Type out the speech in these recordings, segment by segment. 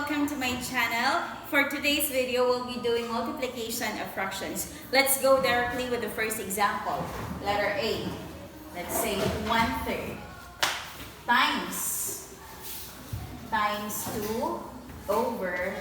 Welcome to my channel. For today's video, we'll be doing multiplication of fractions. Let's go directly with the first example. Letter A. Let's say 1/3 times 2 over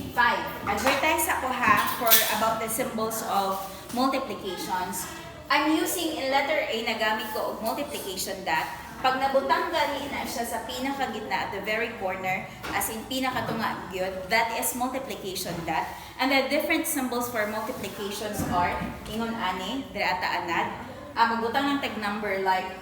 5. Advertise ako ha for about the symbols of multiplications. I'm using in letter A, nagamit ko og multiplication dot. Pag nabutang gani na siya sa pinakagitna, at the very corner, as in pinakatunga gyud, that is multiplication dot. And the different symbols for multiplications are, ingon ani, diri ata anad. Magbutang ng tag number like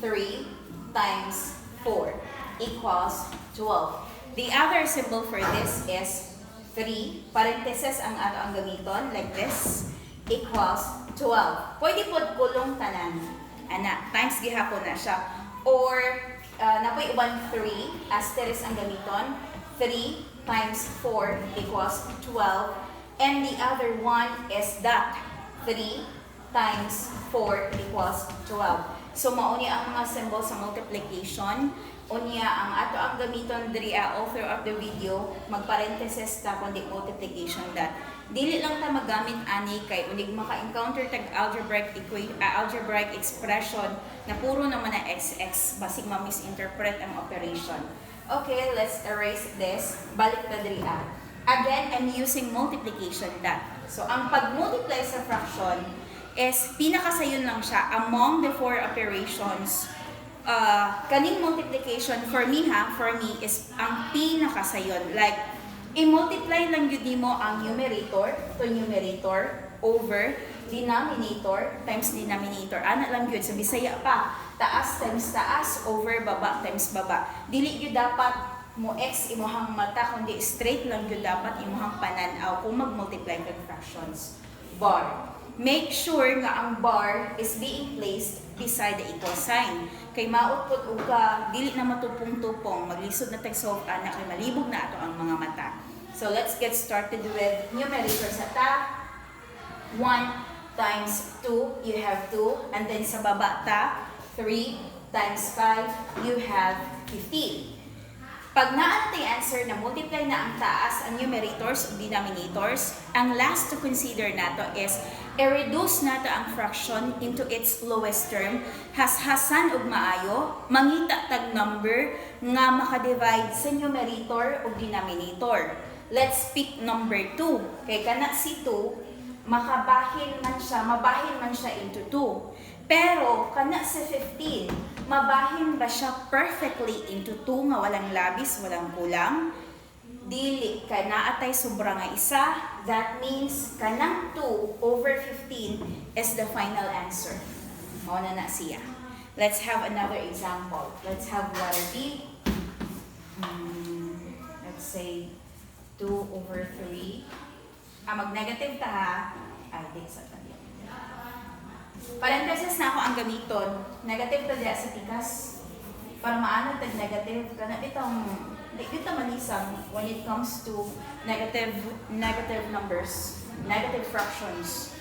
3 times 4 equals 12. The other symbol for this is 3, parenthesis ang ato ang gamiton, like this, equals 12. Pwede pod kulong tanan. Ana, times gihapon na siya. Or, napoy uban 3, asterisk ang gamiton. 3 times 4 equals 12. And the other one is dot. 3 times 4 equals 12. So, mauni ang mga symbol sa multiplication. Unya, ang ato ang gamiton diri all throughout the video, magparenthesis ta kundi multiplication dot. Dili lang ta magamit ani kay unig maka-encounter tag algebraic expression na puro naman na xx, basig ma-misinterpret ang operation. Okay, let's erase this. Balik ta diri ah. Again, I'm using multiplication dot. So, ang pag-multiply sa fraction is pinakasayon lang siya among the four operations. Kaning multiplication for me ha, for me is ang pinakasayon. Like, i-multiply lang yun nimo ang numerator to numerator over denominator times denominator. Ana lang yun, sa Bisaya pa. Taas times taas over baba times baba. Dili yun dapat mo x imuhang mata, kundi straight lang gyud dapat imuhang pananaw kung mag-multiply kag fractions. Bar. Make sure nga ang bar is being placed beside the equal sign. Kay maot pud og ka dili na matupong-tupong, maglisod na tag solve ana kay malibog na ato ang mga mata. So let's get started with numerator sa ta. 1 times 2, you have 2. And then sa baba ta, 3 times 5, you have 15. Pag naa na answer na multiply na ang taas, ang numerators o denominators, ang last to consider nato is i-reduce nato ang fraction into its lowest term. Hashasan og maayo, mangita tag number nga maka-divide sa numerator o denominator. Let's pick number 2. Kay kana si 2, makabahin man siya, mabahin man siya into 2. Pero kana si 15, mabahin ba siya perfectly into 2 nga walang labis, walang kulang? Dili ka naatay sobra nga isa. That means kanang 2 over 15 is the final answer. Mao na na siya. Let's have another example. Let's have letter B. Let's say 2 over 3. Ah, mag-negative ta ha. Ay, di sa tabi. Parenthesis na ako ang gamiton. Negative ta diya sa tikas. Para maano tag negative kana bitong di kita malisang when it comes to negative negative numbers, negative fractions.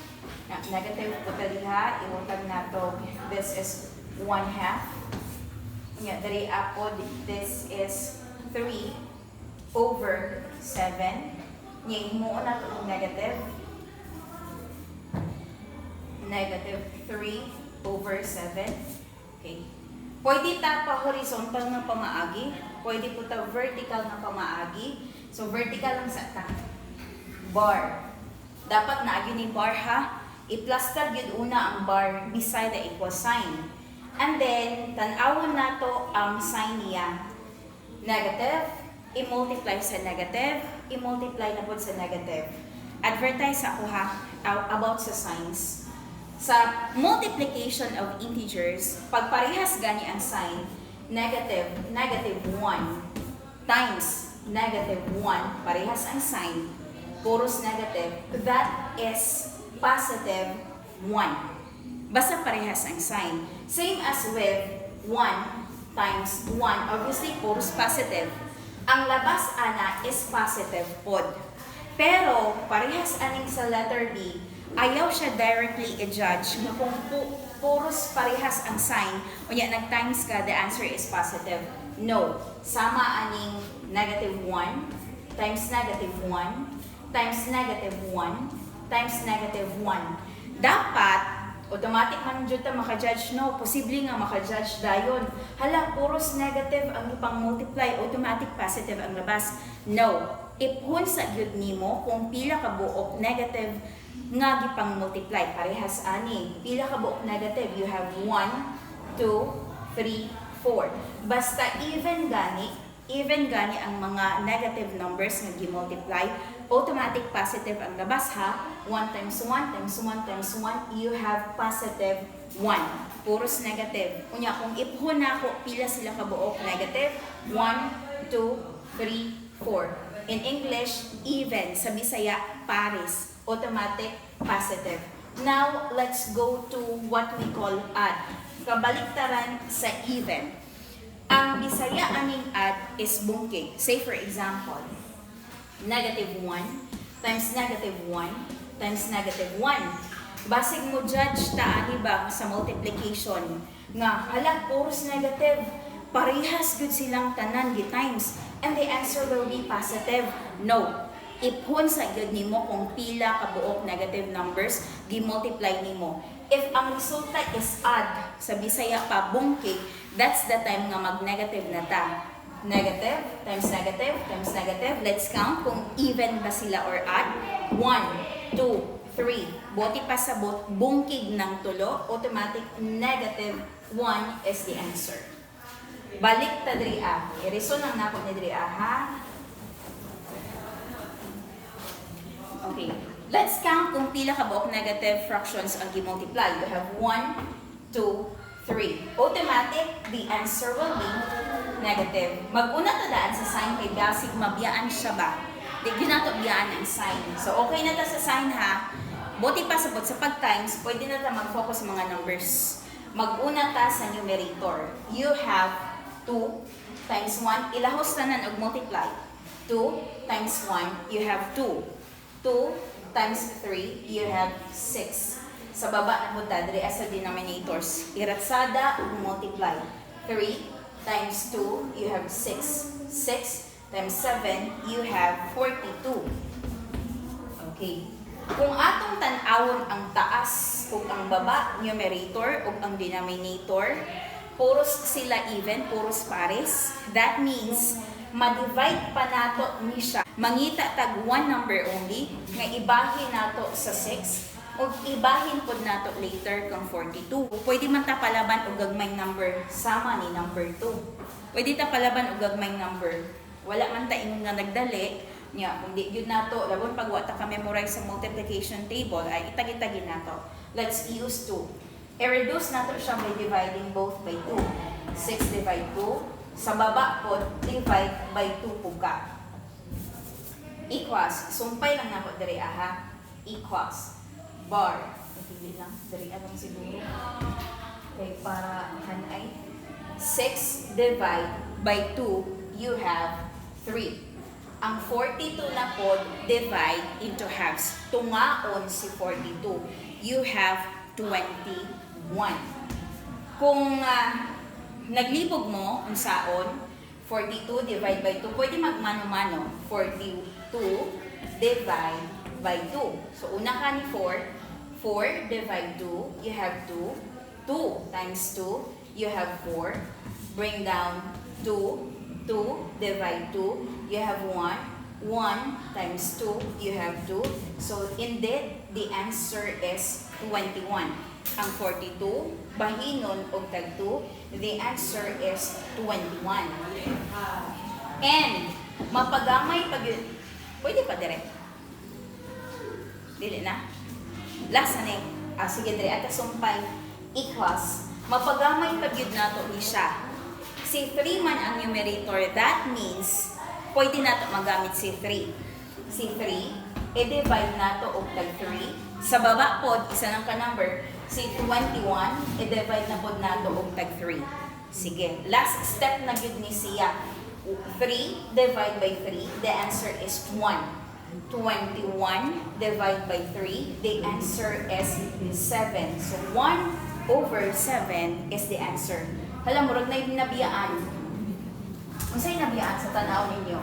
Na, negative po ta diha, ibutang nato this is 1 half. Nya diri ako, this is 3 over 7. Nya himuon nato og negative. Negative 3 over 7. Okay. Pwede ta pa horizontal nga pamaagi, pwede po ta vertical nga pamaagi. So vertical lang sa ta. Bar. Dapat naagi ni bar ha. I-plaster gyud una ang bar beside the equal sign. And then tan-awon nato ang sign niya. Negative, i-multiply sa negative, i-multiply na pod sa negative. Advertise ako ha about sa signs. Sa multiplication of integers, pag parehas gani ang sign, negative, negative 1 times negative 1, parehas ang sign, puros negative, that is positive 1. Basta parehas ang sign. Same as with 1 times 1, obviously puros positive. Ang labas ana is positive pod. Pero parehas aning sa letter B, ayaw siya directly i-judge nga kung puros parehas ang sign, unya nag-times ka, the answer is positive. No. Sama aning Negative 1 times negative 1 times negative 1 times negative 1. Dapat, automatic man jud ta maka-judge, no? Posible nga maka-judge dayon. Hala, puros negative ang ipang multiply, automatic positive ang labas. No. Iphon sa gyud nimo kung pila ka buok negative nga gipang multiply. Parehas ani. Pila ka buok negative? You have 1, 2, 3, 4. Basta even gani ang mga negative numbers nga gi-multiply, automatic positive ang labas, ha. 1 times 1 times 1 times 1, you have positive 1. Puros negative. Unya, kung iphon nako pila sila kabuok negative, 1, 2, 3, 4. In English, even. Sa Bisaya, pares. Automatic positive. Now, let's go to what we call odd. Kabaliktaran sa even. Ang Bisaya aning odd is bungkig. Say, for example, negative 1 times negative 1 times negative 1. Basig mo judge ta ani ba sa multiplication nga hala, puros negative, parehas gud silang tanan gi times and the answer will be positive. No. Iphon sa gyud nimo kung pila ka buok negative numbers gi-multiply nimo. If ang resulta is odd, sa Bisaya pa bungkig, that's the time nga mag-negative na ta. Negative times negative times negative. Let's count kung even ba sila or odd. 1, 2, 3. Buot ipasabot, bungkig ng tulo, automatic negative 1 is the answer. Balik ta diri ah. I-reason lang nako ni diri ah, ha. Okay. Let's count kung pila ka buok negative fractions ang gi-multiply. You have 1, 2, 3. Automatic, the answer will be negative. Mag-una ta daan sa sign kay basig mabiyaan siya ba? Di gyud nato biyaan ang sign. So okay na ta sa sign, ha. Buot ipasabot sa pag-times, pwede na ta mag-focus sa mga numbers. Mag-una ta sa numerator. You have 2 times 1. Ilahos tanan og multiply. 2 times 1, you have 2. 2 times 3, you have 6. Sa baba na po ta, diri sa denominators. Iratsada ug multiply. 3 times 2, you have 6. 6 times 7, you have 42. Okay. Kung atong tan-awon ang taas ug ang baba, numerator ug ang denominator, puros sila even, puros pares. That means, ma-divide pa nato ni siya. Mangita tag one number only, nga ibahin nato sa 6, ug ibahin pod nato later kang 42. Pwede man ta palaban og gagmay number sama ni number 2. Pwede ta palaban og gagmay number. Wala man ta ingon nga nagdali nya kung di gyud nato labon pag wa ta ka memorize sa multiplication table ay itagi-tagi nato. Let's use 2. I-reduce nato siya by dividing both by 2. 6 divide 2. Sa baba po, divide by 2 po ka. Equals. Sumpay lang nako diri aha. Equals. Bar. Hindi lang. Diri lang siguro. Okay, para hanay. 6 divide by 2, you have 3. Ang 42 na pod, divide into halves. Tungaon si 42. You have 21. Kung naglibog mo, unsaon, 42 divide by 2, pwede magmano-mano. 42 divide by 2. So, una ka ni 4. 4 divide 2, you have 2. 2 times 2, you have 4. Bring down 2. 2 divide 2, you have 1. 1 times 2, you have 2. So, indeed, the answer is 21. Ang 42, bahinon og tag 2, the answer is 21. And, mapagamay pag pwede pa dire. Dili na. Last na ni. Ah, sige, dire at sumpay equals. Mapagamay pa gyud nato ni siya. Si 3 man ang numerator, that means pwede nato magamit si 3. Si 3, i-divide nato og tag 3. Sa baba pod, isa lang ka number, si 21, i-divide na pod nato og tag 3. Sige, last step na gyud ni siya. 3 divide by 3, the answer is 1. 21 divide by 3, the answer is 7. So 1 over 7 is the answer. Hala, murag na nabiyaan. Unsay nabiyaan sa tanaw ninyo?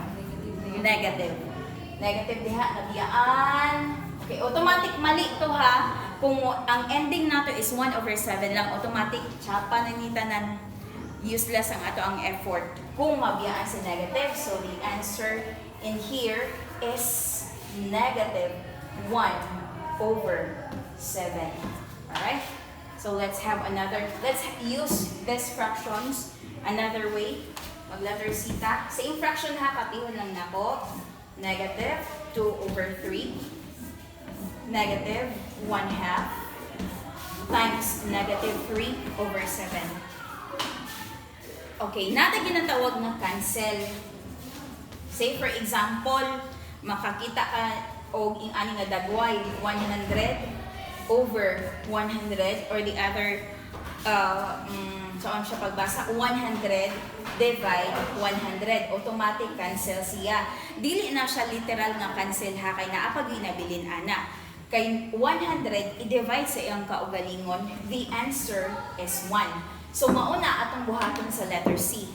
Negative. Negative diha, nabiyaan. Okay, automatic mali to ha. Kung ang ending nato is 1 over 7 lang, automatic tsapa na ni tanan, useless ang ato ang effort kung mabiyaan sa negative. So the answer in here is negative 1 over 7. Alright? So let's have another, let's use these fractions another way. Mag letter C ta. Same fraction ha, kapihon lang nako. Negative 2 over 3. Negative 1 half times negative 3 over 7. Okay, naa tay ginatawag nga cancel. Say for example, makakita ka og ing ani nga dagway, 100 over 100, or the other saan siya pagbasa, 100 divide 100, automatic cancel siya. Dili na siya literal nga cancel ha, kay naa pa gyud nabilin ana, kay 100 i-divide sa iyang kaugalingon, the answer is 1. So mao na atong buhaton sa letter C.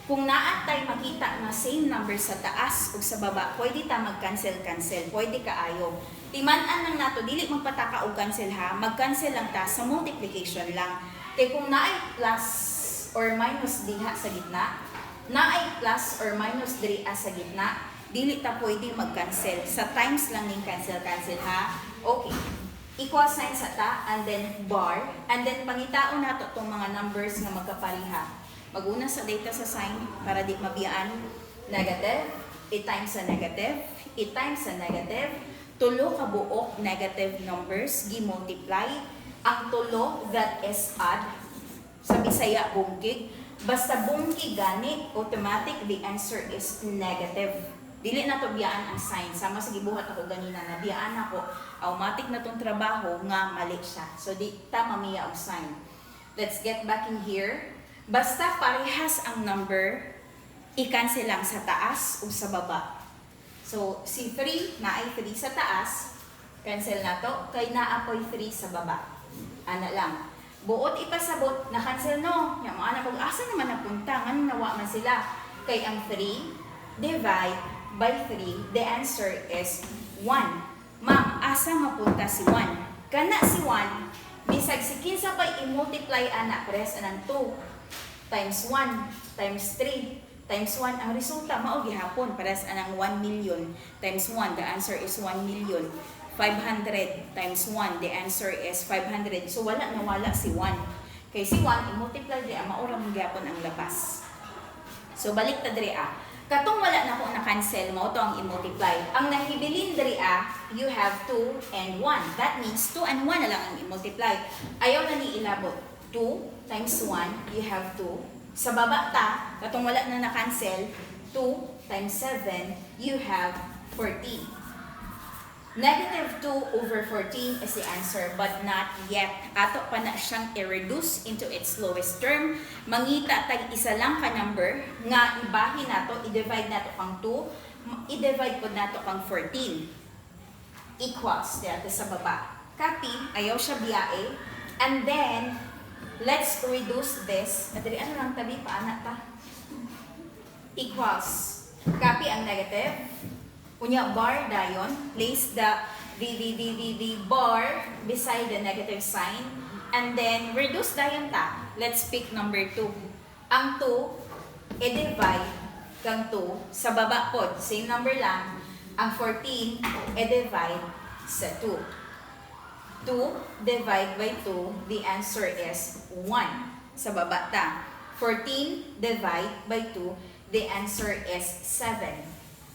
Kung naa tay makita nga same number sa taas ug sa baba, pwede ta mag-cancel-cancel, pwede kaayo. Timan-an lang nato, dili magpataka og cancel ha, mag-cancel lang ta sa multiplication lang. Kay kung naay plus or minus diha sa gitna, naay plus or minus diri sa gitna, dili ta pwede mag-cancel. Sa times lang ning cancel-cancel ha. Okay. Equal sign sa ta and then bar and then pangitaon nato tong mga numbers nga magkapariha. Mag-una sa data sa sign para di mabiyaan. Negative, i-times sa negative, i-times sa negative, tulo ka buok negative numbers, gi-multiply. Ang tulo, that is odd. Sa Bisaya, bungkig. Basta bungkig gani, automatic the answer is negative. Dili na to biyaan ang sign. Sama sa gibuhat ako ganina, nabiyaan ako. Automatic na tong trabaho nga mali siya. So di ta mamiya og sign. Let's get back in here. Basta parehas ang number, i-cancel lang sa taas o sa baba. So, si 3, naay 3 sa taas, cancel na to, kay naa poy 3 sa baba. Ana lang. Buot ipasabot, na-cancel no. Ya, mo ana mo, asa naman napunta? Nganong nawa man sila? Kay ang 3 divide by 3, the answer is 1. Ma'am, asa mapunta si 1? Kana si 1, bisag si kinsa pa'y i-multiply ana, parehas anang 2 times 1 times 3 times 1, ang resulta mao gihapon. Parehas anang 1 million times 1, the answer is 1 million. 500 times 1, the answer is 500. So wala na wala si 1, kay si 1 i-multiply di mao ra man gihapon ang labas. So balik ta diri ah. Katong wala na ko na-cancel, mao to ang i-multiply. Ang nahibilin diri ah, you have 2 and 1. That means 2 and 1 na lang ang i-multiply. Ayaw na ni ilabot. 2 times 1, you have 2. Sa baba ta, katong wala na na-cancel, 2 times 7, you have 14. Negative 2 over 14 is the answer, but not yet. Ato pa na siyang i-reduce into its lowest term. Mangita tag isa lang ka number nga ibahin nato, i-divide nato kang 2, i-divide pod nato kang 14. Equals, dito sa baba. Copy, ayaw siya biyae. And then, let's reduce this. Adali, ano lang tabi, paana ta? Equals. Copy ang negative. Unya, bar dayon. Place the bar beside the negative sign. And then, reduce dayon ta. Let's pick number 2. Ang 2, i-divide kang 2. Sa baba pod, same number lang. Ang 14, i-divide sa 2. 2 divide by 2, the answer is 1. Sa baba ta. 14 divide by 2, the answer is 7.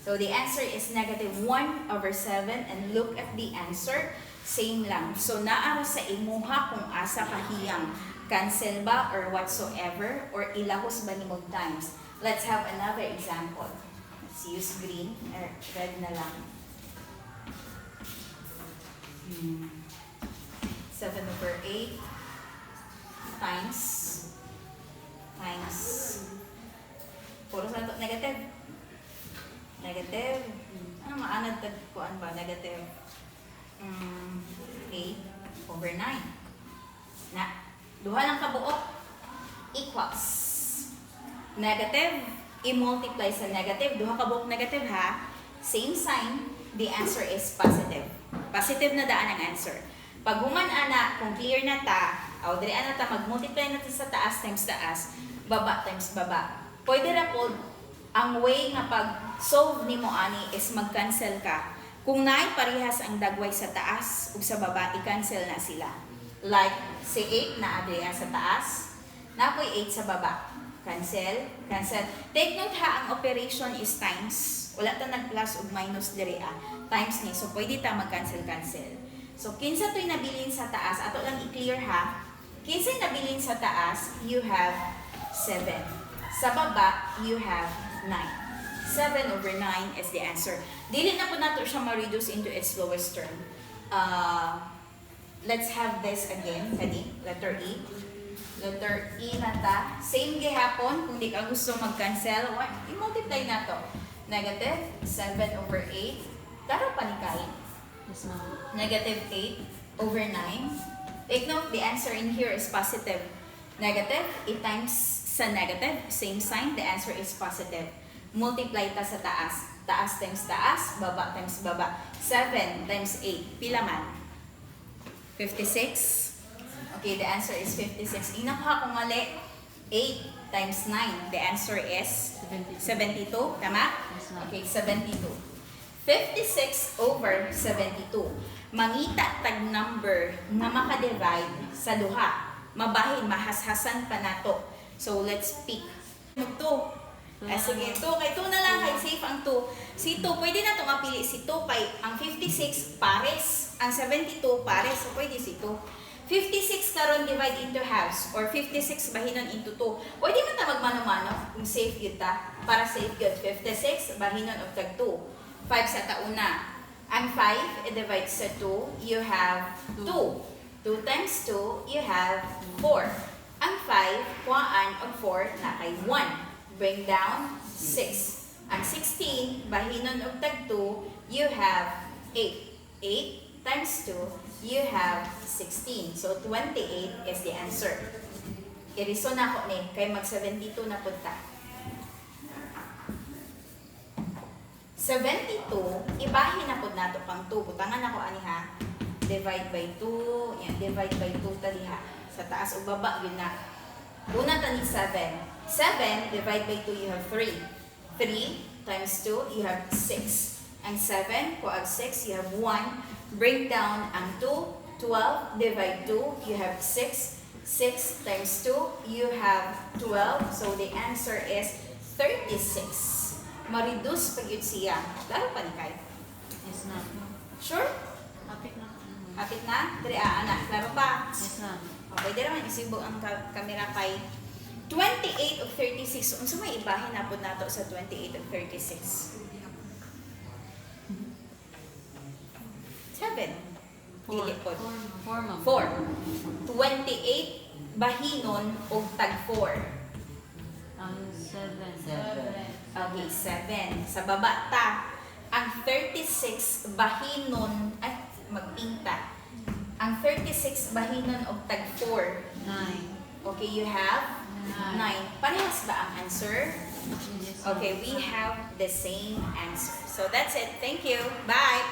So the answer is negative 1 over 7, and look at the answer, same lang. So naa ra sa imuha kung asa kahiyang, cancel ba or whatsoever, or ilahos ba nimo times. Let's have another example. Let's use green or red na lang. 7 over 8 times puro sa to negative, negative, ano, maanad tag kuan ba, negative 8 over 9 na duha lang kabuok. Equals negative I-multiply sa negative. Duha ka buok negative ha. Same sign, the answer is positive. Positive na daan ang answer. Pag human ana, kung clear na ta, aw diri ana ta mag-multiply na ta sa taas times taas, baba times baba. Pwede ra po ang way nga pag solve nimo ani is mag-cancel ka. Kung naay parehas ang dagway sa taas ug sa baba, i-cancel na sila. Like si 8 na adriya sa taas, napoy 8 sa baba. Cancel, cancel. Take note ha, ang operation is times. Wala ta nag-plus ug minus diri ah. Times ni. So pwede ta mag-cancel cancel. So kinsa to'y nabilin sa taas, ato lang i-clear ha. Kinsa nabilin sa taas, you have 7. Sa baba, you have 9. 7 over 9 is the answer. Dili na po nato siya ma-reduce into its lowest term. Let's have this again, kani, letter E. Letter E na ta. Same gihapon, kung di ka gusto mag-cancel, i-multiply na to. Negative 7 over 8. Klaro pa ni kay. Yes, ma'am. Negative 8 over 9. Take note, the answer in here is positive. Negative, 8 times sa negative, same sign, the answer is positive. Multiply ta sa taas. Taas times taas, baba times baba. 7 times 8, pila man? 56. Okay, the answer is 56. Inakuha ko mali, 8 times 9. The answer is 72. 72. Tama? Yes, ma'am. Okay, 72. 56 over 72. Mangita tag number nga maka-divide sa duha. Mabahin, mahashasan pa nato. So, let's pick. 2. Ah, sige, 2. Kay 2 na lang, kay safe ang 2. Si 2, pwede na ito mapili si 2 kay ang 56 pares. Ang 72 pares. So, pwede si 2. 56 karon divide into halves or 56 bahinon into 2. Pwede man ta magmano-mano kung safe yun ta. Para safe yun. 56 bahinon og tag 2. 5 sa tauna. Ang 5 i-divide sa 2, you have 2. 2 times 2, you have 4. Ang 5, kuhaan og 4 na kay 1. Bring down 6. Ang 16, bahinon og tag 2, you have 8. 8 times 2, you have 16. So, 28 is the answer. Iriso na ako ni, kay mag 72 na punta. 72, ibahin na pud nato pang 2. Butangan ako ani ha. Divide by 2, yan, divide by 2 ta diha. Sa taas ug baba yun na. Una ta ni 7. 7 divide by 2, you have 3. 3 times 2, you have 6. Ang 7, kuag 6, you have 1. Bring down ang 2, 12, divide 2, you have 6. 6 times 2, you have 12. So the answer is 36. Ma-reduce pa gyud siya. Klaro pa ni kay. Yes, ma'am. Sure? Hapit na. Hapit na? Diri ah, anak. Klaro pa? Yes, ma'am. Okay, diri man isibog ang camera kay 28 of 36. Unsa may ibahin na pud nato sa 28 of 36? 7. 4. Dili pod. 4, ma'am. 4. 28 bahinon og tag 4. Ang 7. Okay, 7. Sa baba ta, ang 36 bahinon, ay, magpinta. Ang 36 bahinon og tag 4. 9. Okay, you have 9. 9. Parehas ba ang answer? Yes, ma'am. Okay, we have the same answer. So that's it. Thank you. Bye.